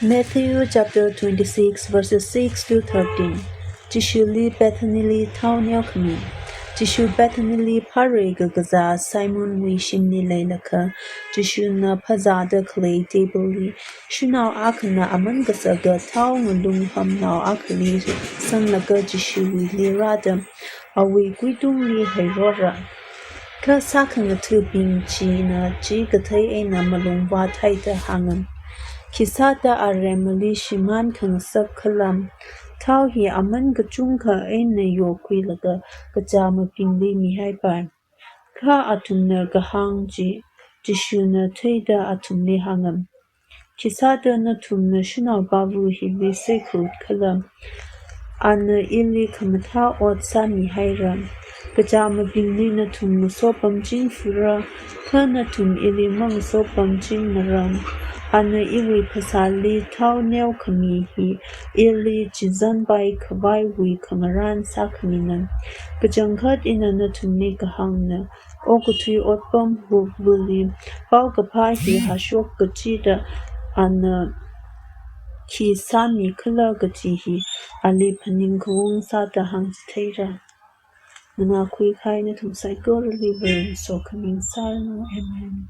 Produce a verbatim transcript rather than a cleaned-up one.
Matthew chapter twenty-six, verses six to thirteen. Jishuli Bethanyli thao neokhami. Jishu Bethanyli phāra kakazā Simonwui shimli leilakha, Jishuna phazāda khalei tableli shanao akhana aman kasaka thao ngalung hamnao akhali sanglaga Jishuwuili rāda, awui kuitungli hairora. Kha sākhangathabing china chi kathei eina malung vāthaida hānga, khisāda aremali shimān khangasak khala? Thao hi aman kachungkha eina yokhuilaga kachamabingli mihaipai. Kha athumna kahāng chi Jishuna theida athumli hānga, khisāda nathumna shanao pāva hili saikhut khala? Ana ili khamathā ot sāmihaira. Kachamabingli nathum ngasopamching fura, kha nathum ili mangasopamchingmara. Ana iwui phasāli thao neokhami hi ili chizanpai khavaiwui khangarān sākhamina. Kachangkhat ina nathumli kahāngna, okathui otpam hupvali paokaphā hi hashok kachida ana khi sāmikhala kaji hi ali phaningkhavung sāda hāngchitheira. Nana khuikahai nathum saikorali Varena sokhami sāranu. Amen.